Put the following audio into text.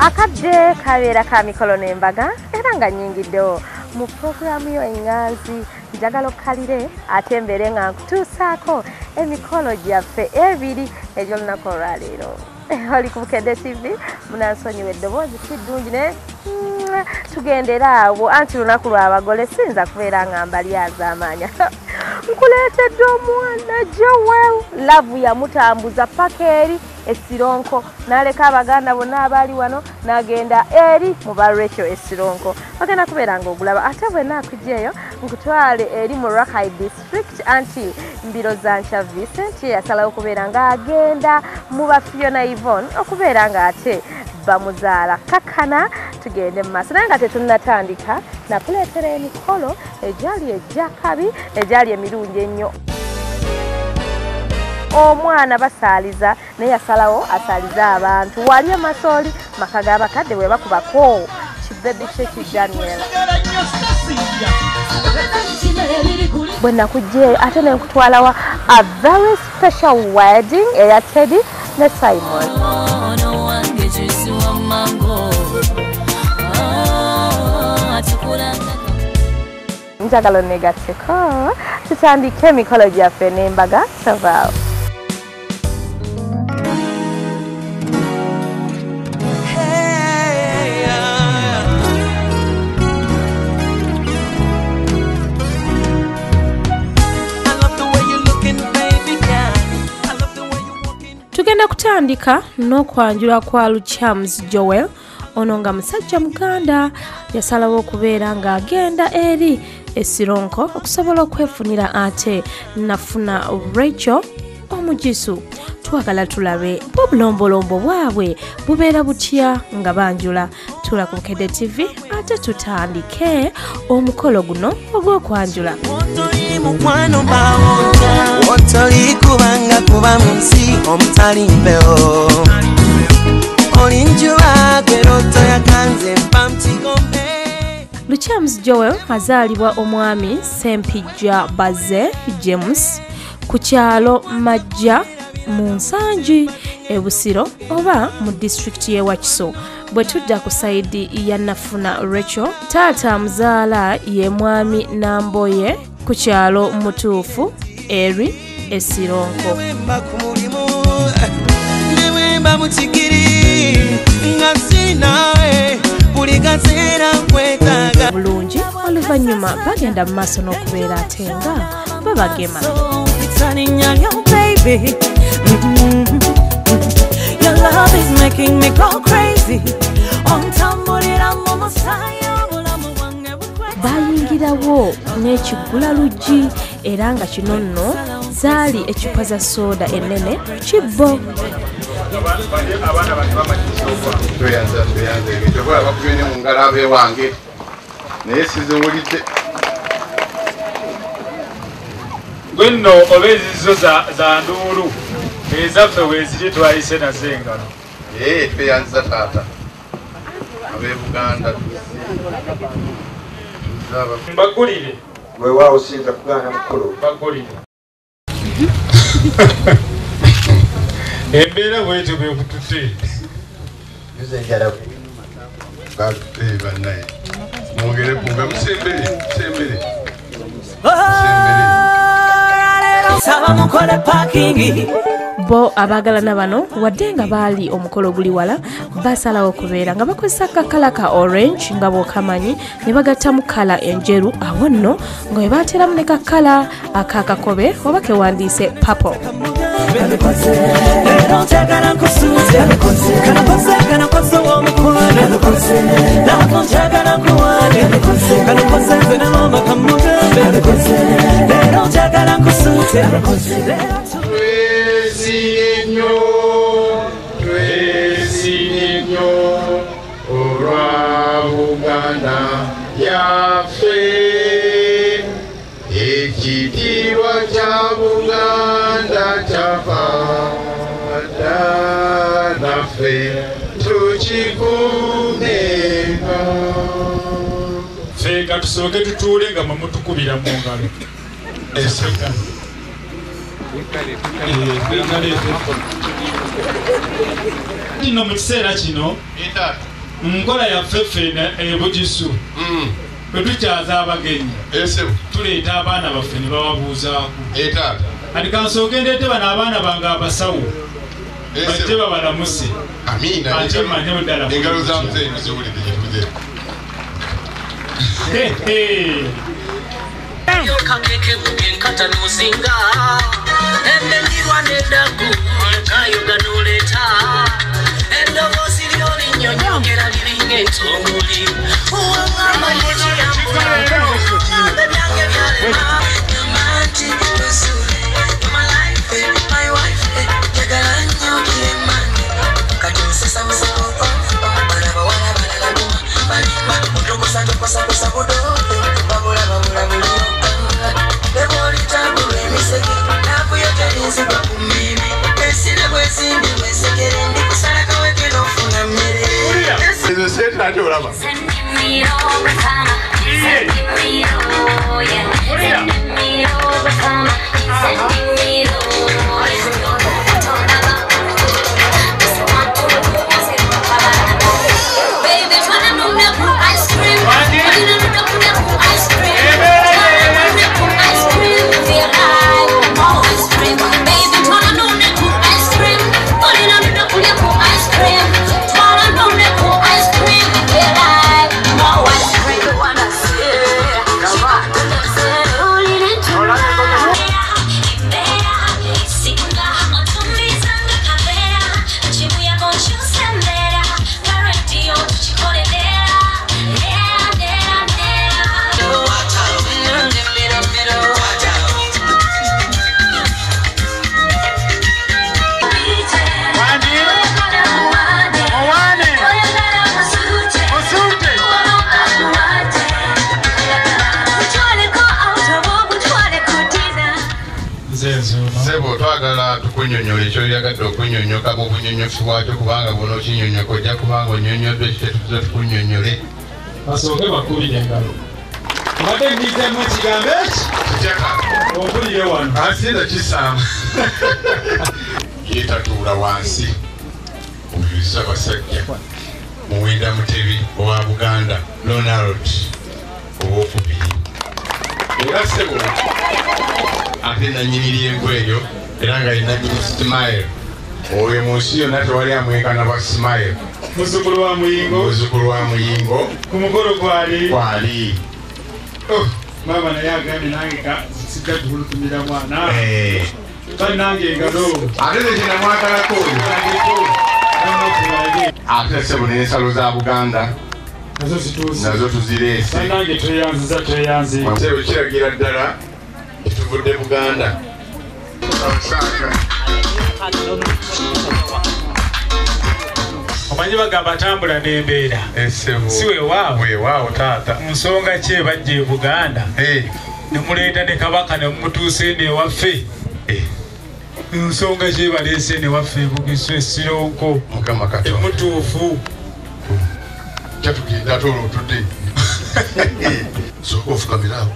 Akadde kabeera ka mikolo n'embaga era nga nnyingiddewo mu pulogulaamu yo eŋŋanzi. Njagala okkalire ate mbeere nga nkutuusaako emikolo gyaffe ebiri egy'olunaku olwaleero. Oli ku Bukedde TV, munansonyiwa eddoboozi si ddungi naye tugendera awo anti lunaku lw'abagole siyinza kubeera nga mbalyazaamaanya. Nkuleetedde omwana Joel, love yamutambuza paka eri Esironko n'aleka abaganda bonna abaali wano n'agenda eri mu ba Rachel Esironko. Ogenda kubeera ng'ogulaba ate bwe naakugyeyo nkutwale eri mu Rakai district anti mbiro za Nkya Vincent ye yasalawo okubeera ng'agenda mu ba Fiona Yvonne okubeera ng'ate bamuzaala. Kakkana tugende mu maaso naye nga tetunnatandika nakuleetera emikolo egyali egyakabi egyali emirungi ennyo. Omwana basaaliza naye yasalawo asaalize abantu wali emasooli maka g'abakadde bwe bakubako kibebi kye ki Daniel. Bwe nakugyeyo ate ne nkutwalawa a very special wedding eya Teddy ne Simon. Njagala onneegatteko tutandike emikolo gyaffe n'embaga tavaawo. Tugenda kutandika n'okwanjula kwa Luchams Joel. Ono nga musajja muganda yasalawo okubeera ng'agenda eri Esironko okusobola okwefunira ate nafuna Rachel omugisu. Twagala tulabe obulombolombo bwabwe bubeera butya nga banjula. Tula ku Bukedde TV ate tutandike omukolo guno ogw'okwanjula. Mukwano bawota wotoli kubanga kuba mu nsi omutali mpewo oli njuba gweroto yakanze mpa mukigombe. Luchams Joel azaalibwa omwami Sempijja Baze James ku kyalo Majja mu Nsangi e Busiro oba mu disitulikiti y'e Wakiso. Bwe tudda ku sayidi ya Nafuna Rachel, taata amuzaala ye mwami Namboye ku kyalo Mutuufu eri Esironko. Bulungi oluvannyuma bagenda mu maaso n'okubeera ate nga babagema. Bayingirawo n'ekiggula luggi era nga kino nno zaali eccupa za sooda ennene kibbo. Abaana bano bamanyiza tweyanza tweyanza ebintu oba bakubye ne mu ngalo ab'ewange naye siziwulidde. Gwe nno oba ezizo za nduulu ezaffe weeziri twayise nazo engalo. Ee tweyanziza taata ab'e Buganda mbagulire. Weewaawo siyinza kugaana mukulu. Mbagulire. Embeera bwetyo bwekututte. Yuza enjala. Batutte bannaye. Mwongere kunga musembere musembere. Musembere. Bo abaagalana bano wadde nga baali omukolo guli wala basalawo okubeera nga bakozesa kakala ka orange nga bw'okamanyi ne bagattamu kkala enjeru, awo nno nga bwe baateramu ne kakkala ak'akakobe oba kewandiise purple. Tweesiimye nnyo olwa Buganda yaffe, ekitiibwa kya Buganda kyava dda naffe tukikuumenga. Ffe ka tusooke tutuule nga mwe mutukubira mu ngalo. Kino mu kiseera kino Nkola yaffe ffena ebugisu. Bwe tukyaza abagenyi. Tuleeta abaana baffe ne bababuuzaako. Kati kansooke ndeete bano abaana bange abasawo. Bajje babalamuse. Amiina. Ate mmanye ddala. Engalo za muzeeyi muziwulidde gye tuze. Sebo twagala tukunyonyola ekyoyagadde okunyonyoka mu bunyonyofu bwakyo kubanga buno okinyonyoka ojja kubanga onyonyoddwe ekitetuze tukunyonyole. Basooke bakubire engalo. Mbadde ndizemu ekigambo eki? Ompulire wano. Asinza kisaamu. Yeetatuula wansi. Oyo Ssaabasajja Muwenda Mutebi owa Buganda Ronald owokubiri. Era sebo ate nannyini ly'engo eryo era nga ye nannyini Smile. Oyo mu nsi yonna tewali amwenkana bwa Smile. Muzzukulu wa Muyingo. Muzzukulu wa Muyingo. Ku mukolo gwali. Kwali. Maama naye agambye nange sijja kuhulutumira mwana. Bannange engalo. Ate nze kye namwagalako oyo. Ate ssebo n'ensalo za Buganda. Nazo zituuse. Nazo tuzireese. Bannange tweyanziza tweyanze. Ssebo kiragira ddala tuvudde Buganda. Omanyi bagamba tambula n'embeera. Si weewaawo. Weewaawo taata. Nsonga ki ebajja e Buganda? Ne muleeta ne Kabaka ne mumutuusa eno ewaffe. Nsonga ki ebaleese eno ewaffe e Bugisu e Sironko. Mukama Katonda. Emutuufu. Kyatugenda ate olwo otudde. Sooka ofukamire awo.